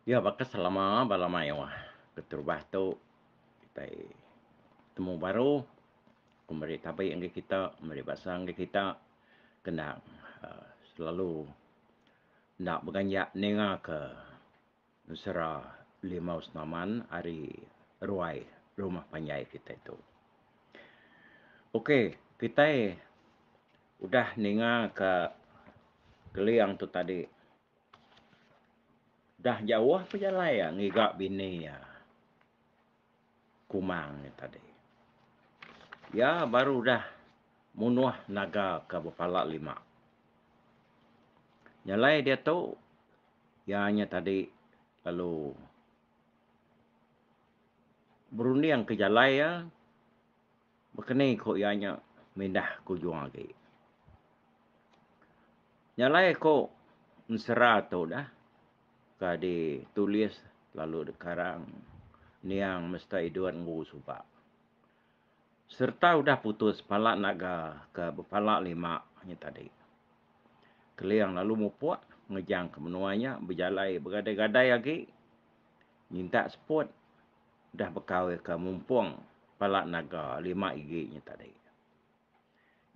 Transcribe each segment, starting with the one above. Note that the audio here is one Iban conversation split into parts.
Iya baka selama bala mayuh keterubah tu kitai betemu baru ku meri tabi ngagai kita meri basa ngagai kita kena uhh selalu enda beganja ninga ke ensera Limau Senaman ari ruai rumah panjai kitai tu. Ok kitai udah ninga ke keling tu tadi. Dah jauh pejalai iya ngiga bini iya Kumang nya tadi. Iya baru udah munuh naga ke bepala lima. Nya alai diatu iya nya tadi lalu berunding ke jalai iya baka ni ku iya nya mindah ke ujung agi. Nya alai ku ensera tu dah ka ditulis lalu dikarang niang Mister Edward Nggu suba. Sereta udah putus pala naga ke bepala lima nya tadi. Keling lalu mupuk ngejang ke menua nya bejalai begadai-gadai agi nyintak seput udah bekau iya ke mumpung pala naga lima igi nya tadi.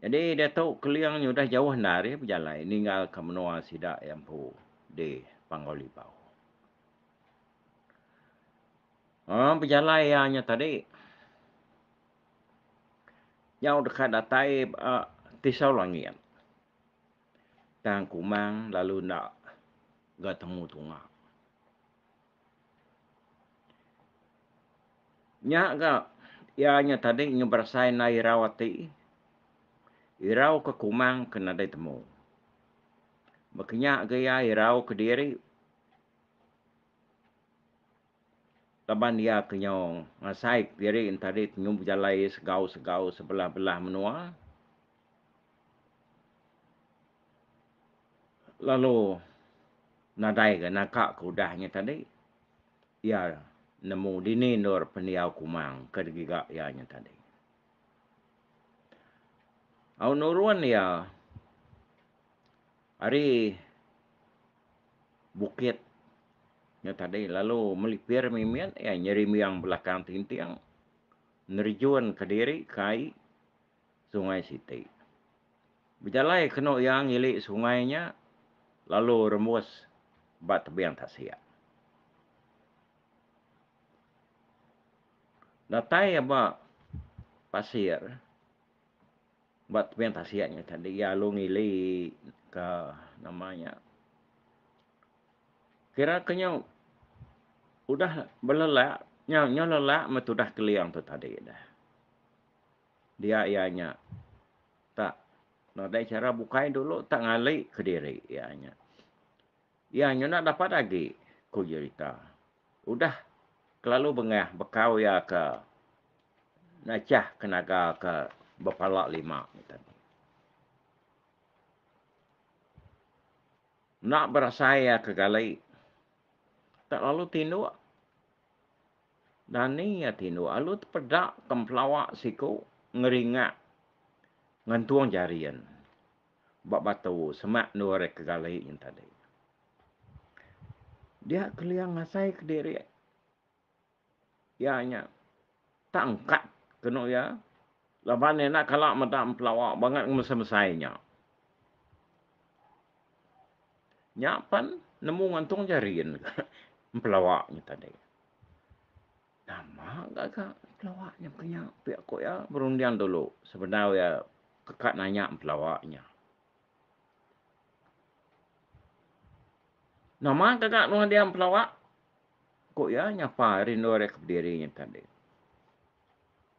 Nyadi diatu Keling nya udah jauh endar iya bejalai ninggalka menua sida iya empu di Panggau Libau. Aaa bejalai iya nya tadi nyau deka datai ba Tisau Langit. Tang Kumang lalu enda ga temu tunga. Nya ga iya nya tadi nyu berasai enda irau ati. Irau ke kumang ke nadai temu. Baka nya ga iya irau kediri laban iya ke nyu ngasai kediri ne tadi nyu bejalai segau-segau sebelah-belah menua. Lalu nadai ga naka ke udah nya tadi iya nemu dini endur pendiau Kumang ke digiga iya nya tadi. Au nurun iya ari bukit nya tadi lalu melipir mimit iya nyerimbing belakang tinting nerejun kediri ke ai sungai siti. Bejalai kenu iya ngili sungai nya lalu rembus ba tebing tasik. Datai iya ba pasir ba tebing tasik nya tadi iya lalu ngili ka nama nya kira ke nyau udah belelak nyau nyau lelak meh tudah keling tu tadi deh. Dia iya nya tak nadai chara bukai dulu tak ngali kediri iya nya. Iya nyuna dapat agi, ku jerita. Udah kelalu bengah bekau iya ke nachah ke naga ke bepala lima nya tadi. Enda berasai iya ke gali tak lalu tinduk. Dani iya tinduk alu tepeda ke empelawa siku ngeringak ngentung jarin ba batu semak endur iya ke gali nyin tadi. Dia keling ngasai kediri iya nya tak engkat kenu iya laban iya enda kala meda empelawa bangat ngemesai-mesai nya. Nya pan nemu ngantung jarin empelawa nya tadi. Nama gaga empelawa nya baka nya pia ku iya berunding dulu sebedau iya keka nanya empelawa nya. Nama gaga nuan dia empelawa? Ku iya nyapa ari endur iya ke bediri nya tadi.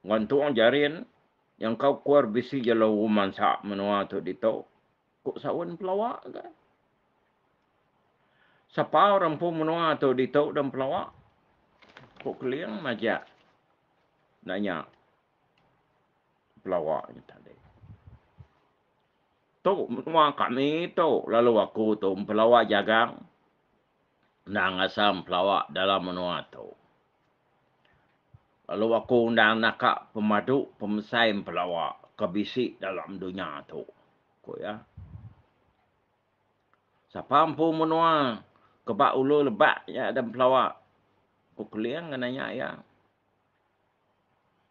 Ngantung jarin nyangkau kur bisi jelu mansa menua tu ditu. Ku saun pelawa ga. Sapa orang empu menua tu ditu da pelawa? Ku Keling majak nanya pelawa nya tadi. Tu menua kami tu lalu aku tu empelawa jagang endang asal empelawa dalam menua tu. Lalu aku endang naka pemadu pemesai empelawa ke bisi dalam dunya tu, ku iya. Sapa empu menua Ke ba ulu lebak nya da empelawa? Ku Keling ga nanya iya.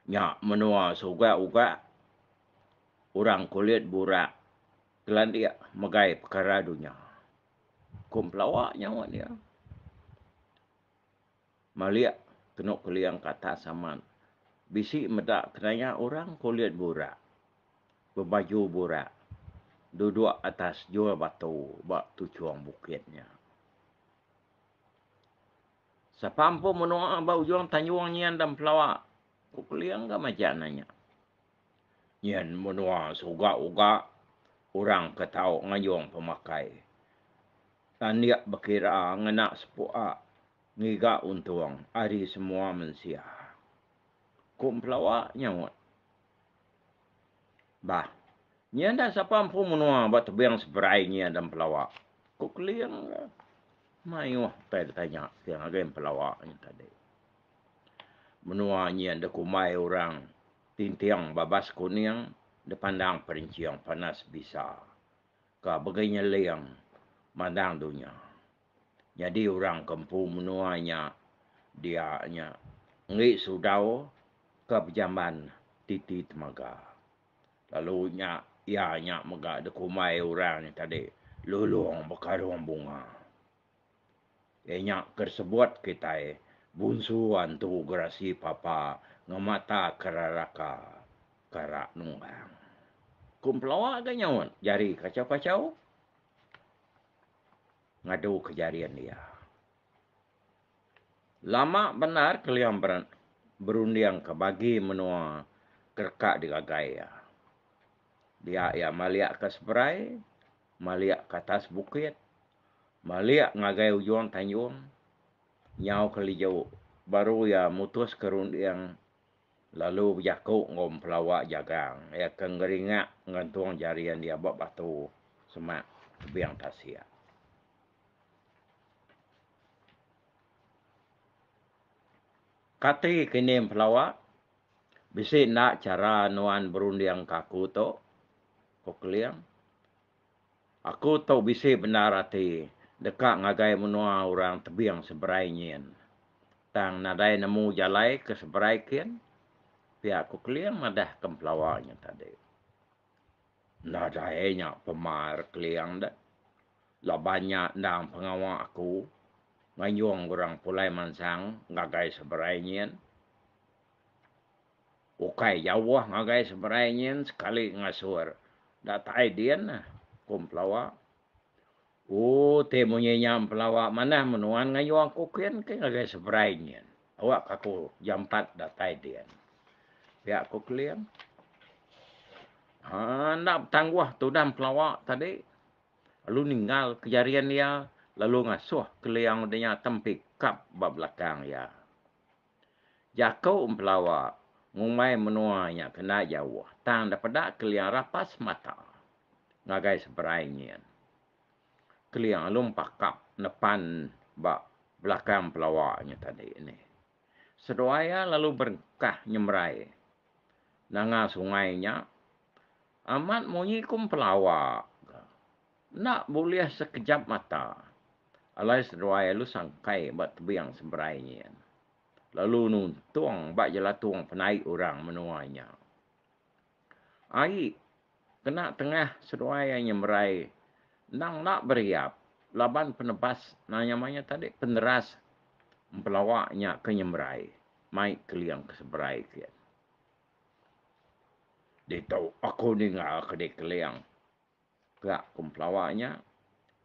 Nya menua suga-uga orang kulit burak kelandik megai pekara dunya. Ku empelawa nyaut iya. Malik kenu Keling ke atas amat bisi meda kenaya orang kulit burak bebaju burak duduk atas jua batu ba tuchung bukit nya. Sapa empu menua ba ujung tanjung nyin da empelawa? Ku Keling ga majak nanya. Nyin menua suga-uga orang ke tau ngayung pemakai. Landik bekira ngena sepua ngiga untung ari semua mensia. Ku empelawa nyaut. Bah, nyin enda sapa empu menua ba tebing seberai nyin da empelawa. Ku Keling ga. Mayuh utai ditanya ke ngagai empelawa nya tadi. Menua nyin dikumbai orang Tinting Babas Kuning dipandang perenching panas bisa. Ka begenyeling mandang dunya. Nyadi orang ke empu menua nya dia nya enggi sudau ke bejamban titi temaga. Lalu nya iya nya mega dikumbai orang nya tadi lulong bekarung bunga. Iya nya ke disebut kitai bunsu antu gerasi papa ngemata keraraka kara nunggang. Ku empelawa ga nyaut jari kachau-kachau ngadu ke jarin iya. Lama bendar Keling berunding ke bagi menua ke deka digagai iya. Dia iya malik ke seberai, malik ke atas bukit, malik ngagai ujung tanjung, nyau ke liju baru iya mutus ke runding lalu bejaku enggau empelawa jagang iya ke ngeringak ngantung jarin iya ba batu semak tebing tasik. Kati kini empelawa bisi enda chara nuan berunding ke aku tu? Ku Keling. Aku tu bisi bendar ati deka ngagai menua orang tebing seberai nyin. Tang nadai nemu jalai ke seberai kin, pia ku Keling madah ke empelawa nya tadi. Nadai nya pemar Keling deh. Laban nya endang pengawa aku ngayung orang pulai mansang ngagai seberai nyin. Ukai jauh ngagai seberai nyin sekali ngasur datai din neh, ku Empelawa. Ooh ti munyi nya Empelawa manah menuan ngayung aku kin ke ngagai seberai nyin. Awak ka aku jampat datai din. Pia ku Keling. Haa enda betangguh tudah Empelawa tadi lalu ninggal ke jarin iya lalu ngasuh Keling udah nya tempikap ba belakang iya. Jaku empelawa ngumbai menua nya kena jauh tang da peda Keling rapas mata ngagai seberai nyin. Keling lalu empakap nepan ba belakang empelawa nya tadi nih. Seduai iya lalu berengkah nyemerai nanga sungai nya amat munyi ku empelawa ga. Enda bulih sekejap mata alai seduai lalu sangkai ba tebing seberai nyin lalu nuntung ba jelatung penaik orang menua nya. Ai kena tengah seduai iya nyemerai endang enda beriap laban penebas nanya maya tadi peneras empelawa nya ke nyemerai mai keling ke seberai kin. Ditu aku ninga ke dikeling. Ka ku empelawa nya,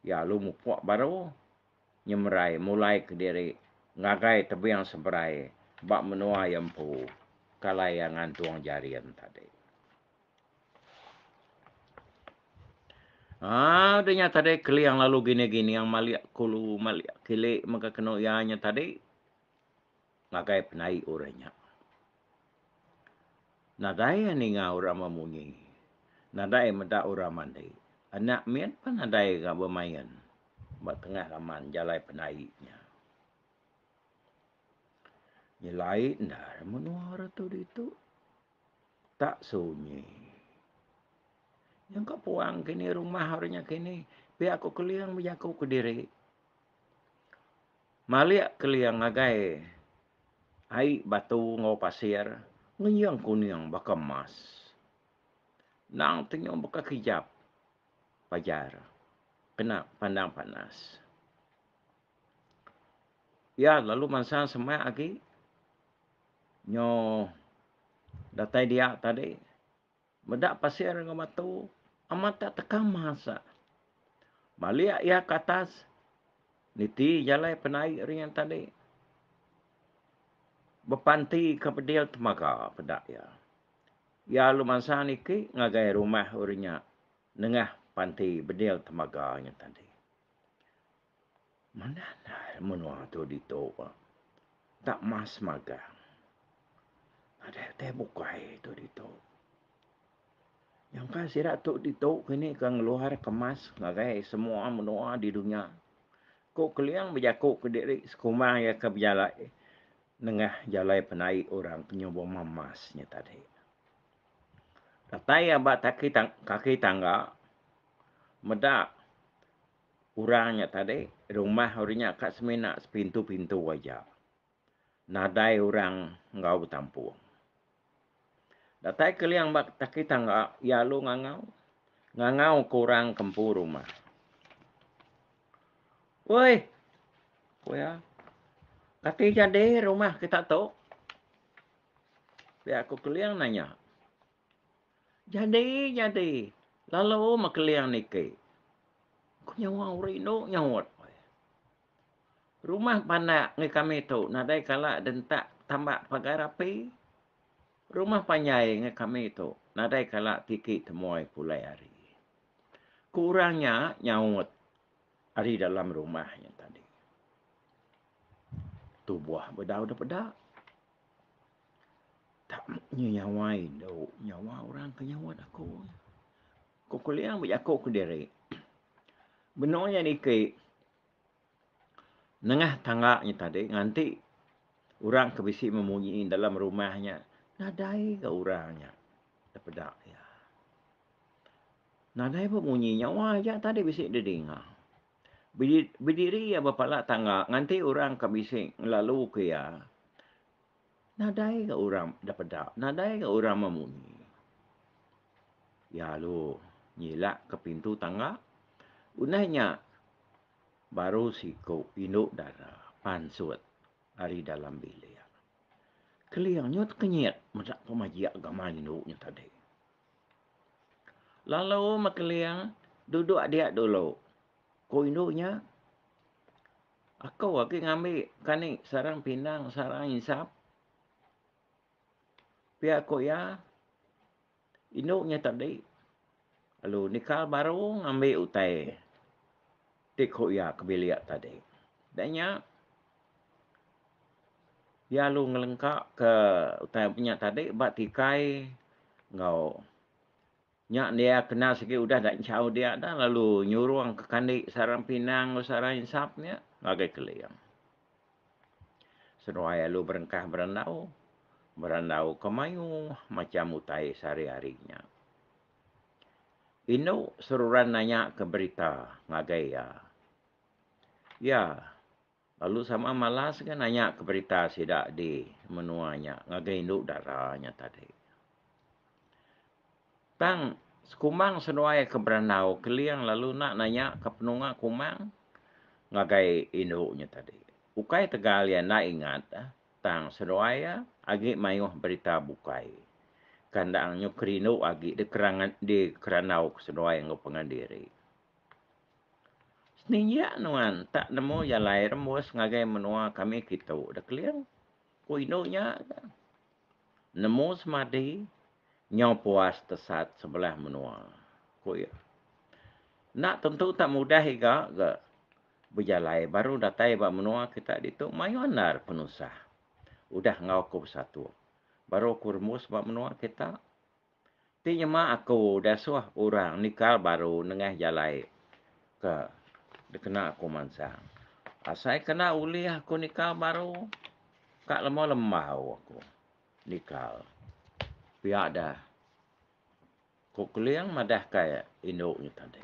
iya lalu mupuk baru nyemerai mulai kediri ngagai tebing seberai ba menua iya empu ke alai iya ngantung jarin tadi. Aaa udah nya tadi Keling lalu gining-gining malik kulu malik kili mega kenu iya nya tadi ngagai penaik orang nya. Nadai iya ninga orang memunyi. Nadai meda orang mandi. Anak mit pun nadai ga bemain ba tengah laman jalai penaik nya. Nyelai endar menua re tu ditu. Tak sunyi. Nyangka puang kini rumah orang nya kini pia ku Keling bejaku kediri. Malik keling ngagai ai batu enggau pasir ngenjing kuning baka emas. Endang tenyu baka kijap pajar kena pandang panas. Iya lalu mansang semak agi nyo datai dia tadi meda pasir enggau batu amat tak teka masa. Malik iya ke atas niti jalai penai rinya tadi bepanti ke bedil temaga peda iya. Iya lalu mansang niki ngagai rumah orang nya nengah panti bedil temaga nya tadi. Manah ndai menua tu ditu tak mas magang. Nadai utai bukai tu ditu. Nyangka sida tu ditu kini ke ngeluar ke emas ngagai semua menua di dunya. Ku Keling bejaku kediri sekumbang iya ke bejalai nengah jalai penaik orang ke nyubung emas nya tadi. Datai iya ba taki kaki tangga meda orang nya tadi rumah orang nya ka semina sepintu-pintu aja. Nadai orang enggau betampung. Datai Keling ba taki tangga, iya lalu ngangau. Ngangau ke orang ke empu rumah. Oi! Ku iya. Kati jadi rumah kita tu? Pia ku Keling nanya. Jadi, jadi. Lalu meh Keling niki. Ku nyawa orang indu nyaut. Rumah pandak enggai kami tu nadai kala dentak tambak pagar api. Rumah panjai enggai kami tu nadai kala tiki temuai pulai hari. Ku orang nya nyaut ari dalam rumah nya tadi. Tubuh bedau da peda. Tak nya nyawa indu, nyawa orang ke nyaut aku. Ku Keling bejaku kediri. Benung iya niki. Nengah tangga nya tadi nganti orang ke bisi memunyi dalam rumah nya nadai ga orang nya tepeda iya. Nadai pemunyi nyawa aja tadi bisi didinga. Bediri iya ba pala tangga nganti orang ke bisi ngelalu ke iya nadai ga orang depeda nadai ga orang memunyi. Iya lalu nyilak ke pintu tangga udah nya. Baru siku indu dara pansut ari dalam bilik. Keling nyut kenyit meda pemajik gamal indu nya tadi. Lalu meh Keling duduk dia dulu, ku indu nya. Aku agi ngambi kani sarang pindang sarang insap. Pia ku iya. Indu nya tadi lalu nikal baru ngambi utai ti ku iya ke bilik tadi. Udah nya iya lalu ngelengka ke utai nya tadi ba tikai enggau nya dia kena sigi udah da enchau dia dah lalu nyurung ke kandi sarang pinang enggau sarang insap nya ngagai Keling. Seduai lalu berengkah berandau, berandau ke mayuh macham utai sehari-hari nya. Indu seruran nanya ke berita ngagai iya. Iya lalu sama malas ga nanya ke berita sida di menua nya ngagai indu dara nya tadi. Tang sekumbang seduai ke berandau Keling lalu enda nanya ke penunga Kumang ngagai indu nya tadi. Ukai tegal iya enda ingat tang seduai iya agi mayuh berita bukai ke endang nyu kerindu agi dikerandau ke seduai enggau pangan diri. Seninjik nuan tak nemu jalai rembus ngagai menua kami kitu da Keling, ku indu nya. Nemu semadi, nyau puas tesat sebelah menua, ku iya. Enda tentu tak mudah iga ga bejalai baru datai ba menua kita ditu mayuh endar penusah. Udah enggau aku besatup, baru aku rembus ba menua kita. Ti nyema aku dasuh orang nikal baru nengah jalai ke dikena aku mansang. Asai kena ulih aku nikal baru ka lembau lembau aku nikal. Pia da ku Keling madah ka indu nya tadi.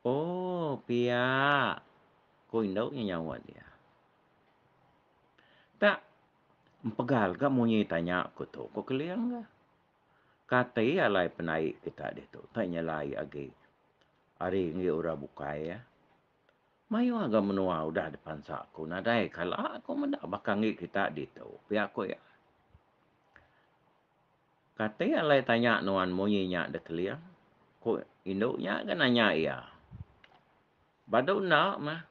Oh pia ku indu nya nyaut iya. Tak empegal ga munyi tanya ku tu, ku Keling ga. Kati alai penaik kita ditu tak nyelai agi ari enggi orang bukai ah. Mayuh ga menua udah dipansa ku nadai kala ku meda baka enggi kita ditu, pia ku iya. Kati alai tanya nuan munyi nya deh Keling? Ku indu nya ga nanya iya. Badu enda mah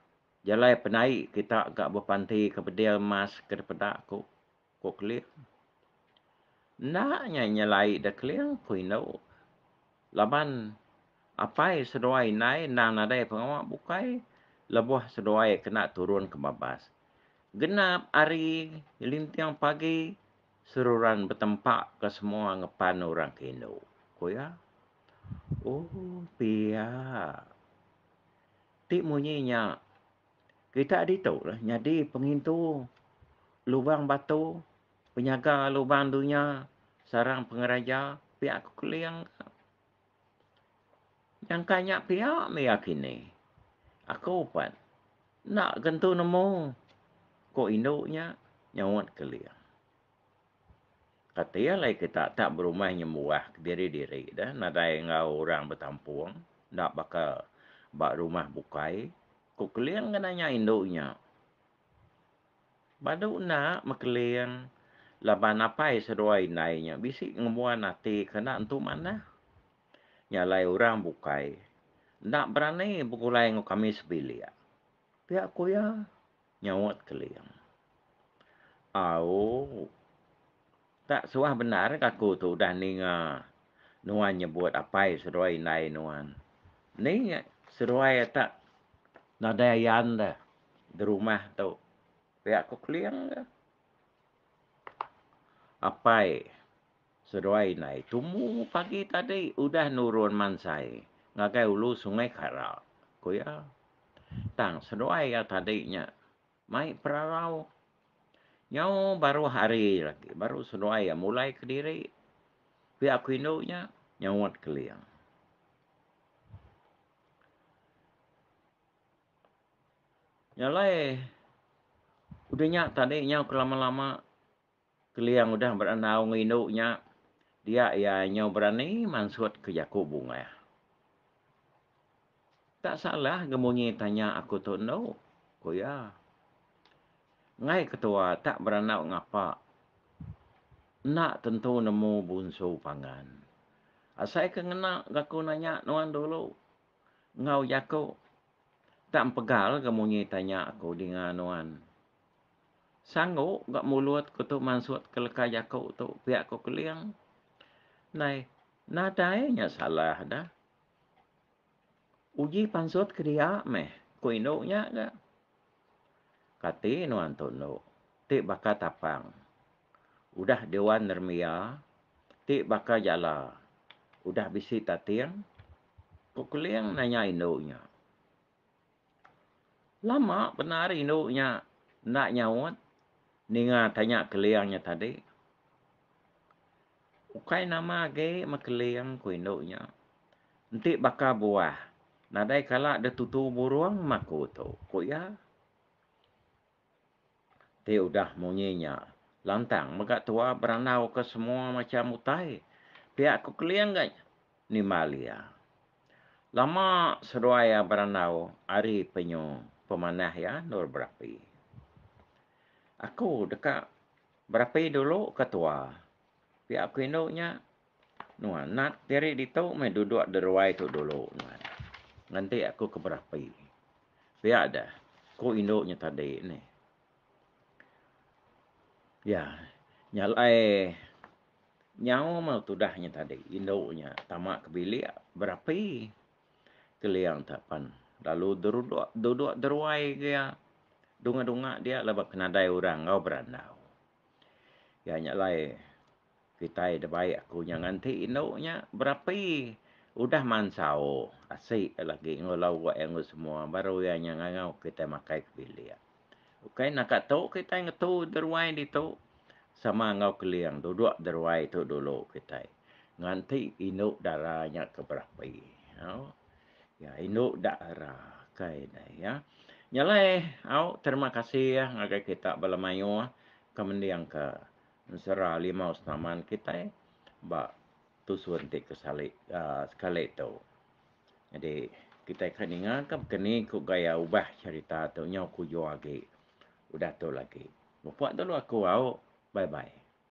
jalai penaik kita ga bepanti ke bedil emas ke dipeda ku. Ku Keling. Enda nya nyelai da Keling, ku indu. Laban apai seduai indai endang nadai pengawa bukai lebuh seduai kena turun ke babas. Genap hari linting pagi seruran betempa ke semua ngepan orang ke indu, ku iya. Ooh pia. Ti munyi nya Kita ditu lah nyadi pengintu lubang batu, penyaga lubang dunya, sarang pengeraja pia ku Keling ka. Nyangka nya pia mih iya kini. Aku pan enda gentu nemu, ku indu nya nyaut Keling. Kati alai kita tak berumah nyembuah kediri-diri deh nadai enggau orang betampung enda baka ba rumah bukai. Ku Keling ga nanya indu nya. Badu enda meh Keling laban apai seduai indai nya bisi ngembuan ati ke enda entu manah. Nya alai orang bukai enda berani begulai enggau kami sebilik. Pia ku iya nyaut Keling. Au. Tak suah bendar ka aku tu udah ninga nuan nyebut apai seduai indai nuan. Ni seduai tak nadai ayan da derumah tu pia ku Keling ga. Apai seduai indai tumu pagi tadi udah nurun mansai ngagai ulu Sungai Kara, ku iya. Tang seduai iya tadi nya Mai perarau. Nyau baruh hari lagi baru seduai iya mulai kediri. Pia ku indu nya nyaut Keling. Nya alai udah nya tadi nyau ke lama-lama Keling udah berandau enggau indu nya dia iya nyau berani mansut ke jaku bungah. Tak salah ga munyi tanya aku tu endu, ku iya. Enggai ketua tak berandau ngapa enda tentu nemu bunsu pangan. Asai ke ngena ga aku nanya nuan dulu enggau jaku tak empegal ga munyi tanya aku dinga nuan. Sanggu ga mulut ku tu mansut ke leka jaku tu pia ku Keling. Ndai nadai nya salah dah. Uji pansut ke dia meh, ku indu nya ga. Kati nuan tu endu ti baka tapang udah diwan neremia ti baka jala udah bisi tating, ku Keling nanya indu nya. Lama bendar indu nya enda nyaut ninga tanya Keling nya tadi. Ukai nama agi meh Keling ku indu nya. Enti baka buah nadai kala deh tutu burung meh aku tu, ku iya. Ti udah munyi nya, lantang mega tua berandau ke semua macham utai pia ku Keling ga nimbal iya. Lama seduai iya berandau ari penyu pemanah iya endur berapi. Aku deka berapi dulu ke tua pia ku indu nya. Nuan nat diri ditu meh duduk deruai tu dulu nuan. Nganti aku ke berapi. Pia deh ku indu nya tadi nih. Ya nya alai nyau meh tudah nya tadi indu nya tama ke bilik berapi. Keling ta pan lalu deruduk duduk deruai gia dunga-dunga dia laban ke nadai orang enggau berandau. Ya nya alai Kitai da bai aku nya nganti indu nya berapi udah mansau asi lagi enggau lauk iya enggau semua baru iya nya ngangau kitai makai ke bilik. Ukai naka tu kitai ngetu deruai ditu sama enggau keling duduk deruai tu dulu kitai nganti indu dara nya ke berapi. Au ya indu dara kai ne ya. Nya alai au terima kasih ngagai kita bala mayuh. ke mendingka ensera Limau Senaman kitai ba tusun ti kesali sekali tu. Nyadi kitai ka ninga ka bekeni ku gaya ubah cherita tu nyau kujung agi udah tu lagi. Mupuk dulu aku au. Bye bye.